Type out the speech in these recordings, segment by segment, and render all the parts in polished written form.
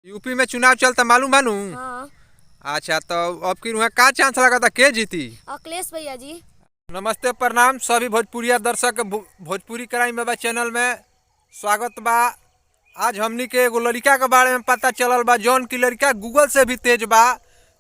UP में चुनाव चलता मालूम बानू? हाँ। अच्छा, तो अब की वहाँ का चांस लगता, के जीती? अखिलेश भैया जी। नमस्ते, प्रणाम सभी भोजपुरिया दर्शक, भोजपुरी क्राइम बाबा चैनल में स्वागत बा। आज हमनी के एगो लड़का के बारे में पता चलल बा जौन की लड़का गूगल से भी तेज बा।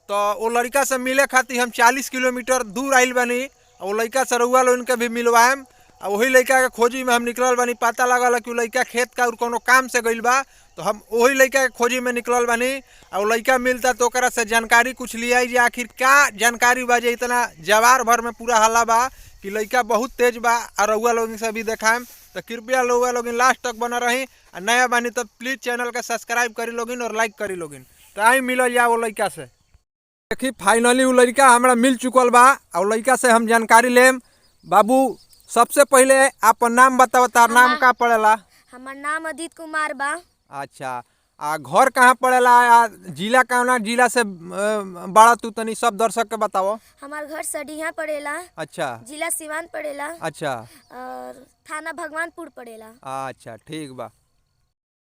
तो वो लड़का से मिले खातिर हम 40 किलोमीटर दूर आइल बानी। वो लड़का से रउआ लोगन के भी मिलवाएम आ वही लड़का के खोजी में हम निकलल बानी। पता लगल कि उ लड़का खेत का और कोनो काम से गइल बा, तो हम वही लड़का के खोजी में निकलल बानी। आ उ लड़का मिलता तो ओकरा से जानकारी कुछ लियाई जे आखिर का जानकारी बा जे इतना जवार भर में पूरा हल्ला बा कि लड़का बहुत तेज बा। आ रउआ लोगन से भी देखाएम, तो कृपया रउआ लोगन लास्ट तक बना रही। आ नया बानी तो प्लीज़ चैनल के सब्सक्राइब करी लोगिन और लाइक करी लोगिन। तो आई मिलल जा वो लड़का से। देखी, फाइनली उ लड़का हमरा मिल चुकल बा आ उ लड़का से हम जानकारी लेम। बाबू, सबसे पहले आपन नाम बताओ, तार नाम का पड़ेला? हमार नाम अदित कुमार बा। अच्छा, आ घर कहाँ पड़ेला आ जिला कौना जिला से बाड़ा तू, तनी सब दर्शक के बताओ। हमार घर सडिहा पड़ेला। अच्छा। जिला सिवान पड़ेला। अच्छा। और थाना भगवानपुर पड़ेला। अच्छा, ठीक बा।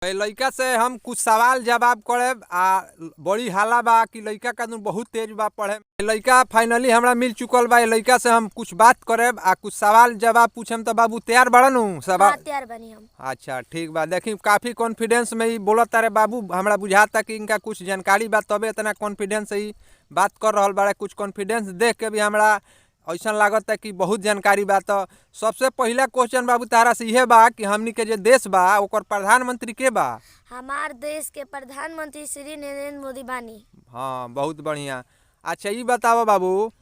ए लड़का से हम कुछ सवाल जवाब करेब। आ बड़ी हाला बा कि लड़का का बहुत तेज बा पढ़े। ए लड़का फाइनली हमरा मिल चुकल बा। ए लड़का से हम कुछ बात करेब आ कुछ सवाल जवाब पूछम। तो बाबू, तैयार बड़ा नु सवाल? हाँ, तैयार बनी हम। अच्छा, ठीक बा। देखी, काफ़ी कॉन्फिडेंस में ही बोलत तारे बाबू। हमरा बुझाता कि इनका कुछ जानकारी बा, तबे इतना कॉन्फिडेंस से ही बात कर रहल बाड़े। कुछ कॉन्फिडेंस देख के भी हमरा ऐसा लागता कि बहुत जानकारी बा। तो सबसे पहला क्वेश्चन बाबू तारा से इहे बा कि हमनी के जे देश बा ओकर प्रधानमंत्री के बा? हमार देश के प्रधानमंत्री श्री नरेंद्र मोदी बानी। हाँ, बहुत बढ़िया। अच्छा, ई बताओ बाबू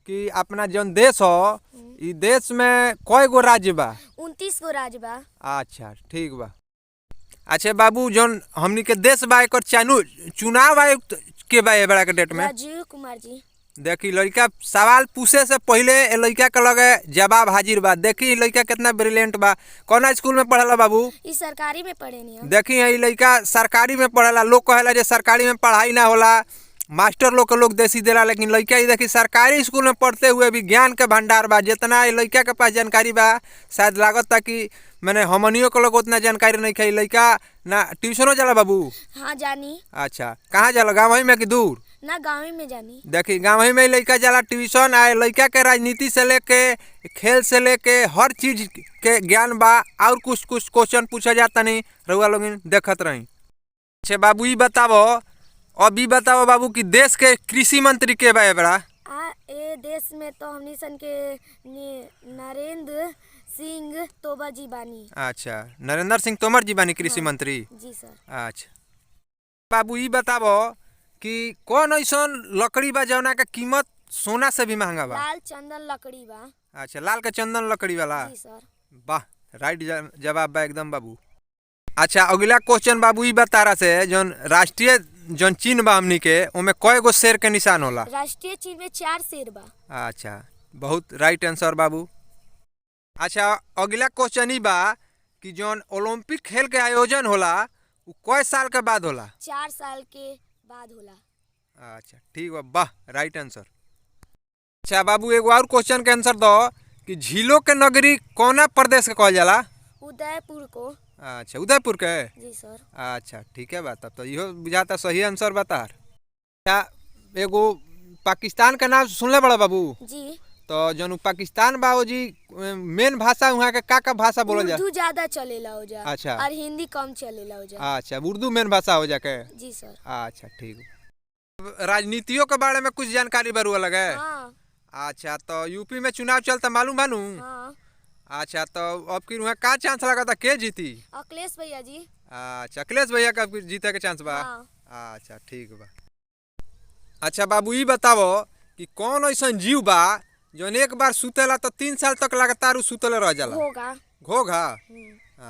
कि अपना जौन देश हो, ई देश में कय गो राज्य बा? 29 गो राज्य बा। अच्छा, ठीक बा। अच्छा बाबू, जौन हमनी के देश बा एकर चानू चुनाव आयुक्त के बा ए बड़ा के डेट में? राजीव कुमार जी। देखी, लड़का सवाल पूछे से पहले ए लड़का के लगे जवाब हाजिर बा। देखी, ई लड़का कितना ब्रिलियंट बा। कौना स्कूल में पढ़ेला बाबू? ई सरकारी में पढ़े नी हम। देखी, ई लड़का सरकारी में पढ़ेला। लोग कहेला जे सरकारी में पढ़ाई ना होला, मास्टर लोग के लोग देसी देला, लेकिन लड़का ई देखी सरकारी स्कूल में पढ़ते हुए भी ज्ञान के भंडार बा। जितना ई लड़का के पास जानकारी बा, शायद लागत कि मैंने हमनियों के लोग उतना जानकारी नहीं है। लड़का ना ट्यूशनो जाला बाबू? हाँ, जानी। अच्छा, कहाँ जाला, गाँव में कि दूर? ना, गाँव में जानी। देखी, गाँव में लड़का जाला ट्यूशन। आए लड़का के राजनीति से लेके खेल से लेके हर चीज के ज्ञान बा। और कुछ कुछ क्वेश्चन पूछा जाता नहीं, रउआ लोग देखत रही। अच्छा बाबू, ई बताबो, अब ई बताओ बाबू कि देश के कृषि मंत्री के बा बड़ा? आ ए देश में तो हमनी सन के नरेंद्र सिंह तोमर जी बानी। अच्छा, नरेंद्र सिंह तोमर जी बानी कृषि मंत्री? जी सर। अच्छा बाबू, ई बताबो कि कौन ऐसन लकड़ी बा जौना के कीमत सोना से भी महंगा बा? लाल चंदन लकड़ी बा। अच्छा, लाल के चंदन लकड़ी वाला? जी सर। वाह, राइट जवाब बा एकदम बाबू। अच्छा, अगला क्वेश्चन बाबू ई बतारा से जौन राष्ट्रीय जौन चिन्ह बा हमनी के, ओमे कय गो शेर के निशान होला? राष्ट्रीय चिन्ह में 4 शेर बा। अच्छा, बहुत राइट आंसर बाबू। अच्छा, अगला क्वेश्चन ई बा कि जौन ओलंपिक खेल के आयोजन होला उ कय साल के बाद होला? 4 साल के बाद होला। अच्छा, ठीक बा। वाह, राइट आंसर। अच्छा बाबू, एगो और क्वेश्चन के आंसर दो कि झीलों के नगरी कौना प्रदेश के कहल जाला? उदयपुर को। अच्छा, उदयपुर के? जी सर। अच्छा, ठीक है बा। तब तो इहो बुझाता सही आंसर बता। अच्छा, एगो पाकिस्तान के नाम सुनले बड़ा बाबू? जी। तो जौन उ पाकिस्तान बा, वो जी मेन भाषा वहाँ के का का भाषा बोलल जा? उर्दू ज्यादा चलेला हो जा। अच्छा। और हिंदी कम चलेला हो जा। अच्छा, उर्दू मेन भाषा हो जाके? जी सर। अच्छा, ठीक। राजनीतियों के बारे में कुछ जानकारी बरुआ लगे? हाँ। अच्छा, तो यूपी में चुनाव चलता मालूम बानू? हाँ। अच्छा, तो अब की वहाँ का चांस लगता, के जीती? अखिलेश भैया जी। अच्छा, अखिलेश भैया का अब जीते के चांस बा? हाँ। अच्छा, ठीक बा। अच्छा बाबू, ई बताओ कि कौन ऐसा जीव बा जौन एक बार सुतेला तो 3 साल तक लगातार उ सुतले रह जाला? होगा। घोघा?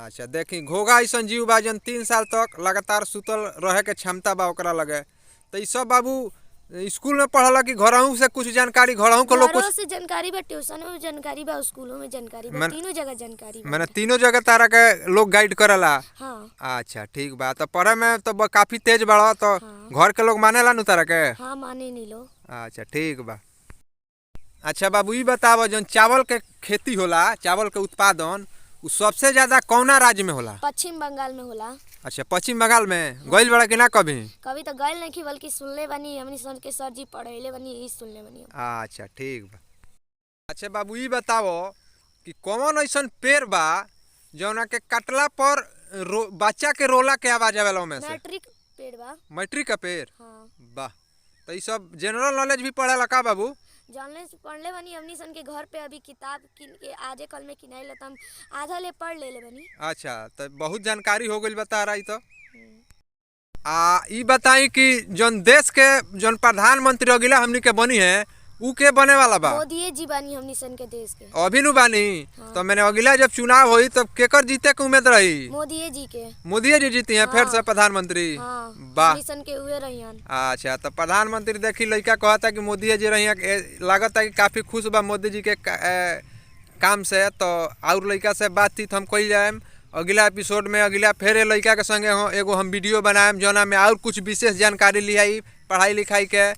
अच्छा, देखी, घोघा ऐसा जीव बा जौन 3 साल तक लगातार सुतल रहे के क्षमता बा ओकरा लगे। तो ई सब बाबू स्कूल में पढ़ल कि घरहू से कुछ जानकारी, घरहू के लोग घरों कुछ से जानकारी बा, ट्यूशन में भी जानकारी बा, स्कूलों में जानकारी बा, तीनों जगह जानकारी बा। मैंने तीनों जगह तारा के लोग गाइड करला? हाँ। अच्छा, ठीक बा। तो पढ़े में तो काफी तेज बड़ा तो हाँ। घर के लोग मानेला नु तारा के? हाँ, माने नी लो। अच्छा, ठीक बा। अच्छा बाबू, ई बताबो जौन चावल के खेती होला, चावल के उत्पादन उ सबसे ज्यादा कौना राज्य में होला? पश्चिम बंगाल में होला। अच्छा, पश्चिम बंगाल में गइल बड़ा कि ना कभी? कभी तो गइल नहीं, बल्कि सुनले बानी, हमनी सन के सर जी पढ़ैले बानी, यही सुनले बानी हम। अच्छा, ठीक बा। अच्छा बाबू, ई बताओ कि कौन ऐसन पेड़ बा जौना के काटला पर बच्चा के रोला के आवाज आवेला ओमे से? मैट्रिक पेड़ बा। मैट्रिक का पेड़? हाँ। वाह, तो ई सब जनरल नॉलेज भी पढ़ेला का बाबू? जानले से पढ़ले बानी। हमनी सन के घर पे अभी किताब किन के आजे कल में किनाइल, त हम आधा ले पढ़ लेले बानी। अच्छा, तो बहुत जानकारी हो गइल बता रही तो। आ ई बताई कि जौन देश के जौन प्रधानमंत्री अगिला हमनी के बनी है, ऊ के बने वाला बा? मोदिये जी बानी हमनी सन के देश के। अभी नु बानी? हाँ। तो मैंने अगिला जब चुनाव होई तब केकर जीते के उम्मीद रही? मोदिये जी के। मोदी जी जीती हैं फिर हाँ। से प्रधानमंत्री? हाँ। वाह। हमनी सन के उहे रहियन। अच्छा, तो प्रधानमंत्री देखी लड़का कहता कि मोदी जी रही, लागत है कि काफ़ी खुश बा मोदी जी के काम से। तो और लड़का से बातचीत हम कइल जाएम अगला एपिसोड में। अगला फेर लड़का के संगे हो एगो हम वीडियो बनाएम जौना में और कुछ विशेष जानकारी लियाई पढ़ाई लिखाई के।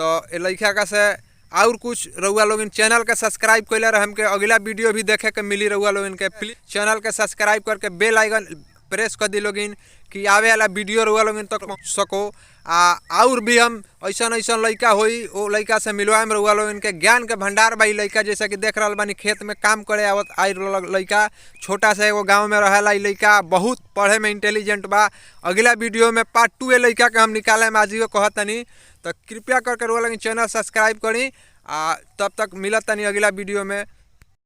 तो ए लड़का का से और कुछ रउआ लोगन चैनल के सब्सक्राइब कैले रह, हमके अगला वीडियो भी देखे के मिली रउआ लोगन के। प्लीज चैनल के सब्सक्राइब करके बेल आइकन प्रेस कर दी लोगिन कि आवे वाला वीडियो रउआ लोगिन तक पहुँच सको। आ और भी हम ऐसन ऐसन लड़का होई ओ लड़का से मिलवाएम रउआ लोगिन के। ज्ञान के भंडार बा ई लड़का, जैसा कि देख रहल बानी खेत में काम करे आवत आई लड़का, छोटा सा एगो गांव में रहेला ई लड़का, बहुत पढ़े में इंटेलिजेंट बा। अगला वीडियो में पार्ट 2 ए लड़का के हम निकालेम, आज ही कहतनी। तो कृपया करके रउआ लोगिन चैनल सब्सक्राइब करी। आ तब तक मिलत तनी अगला वीडियो में।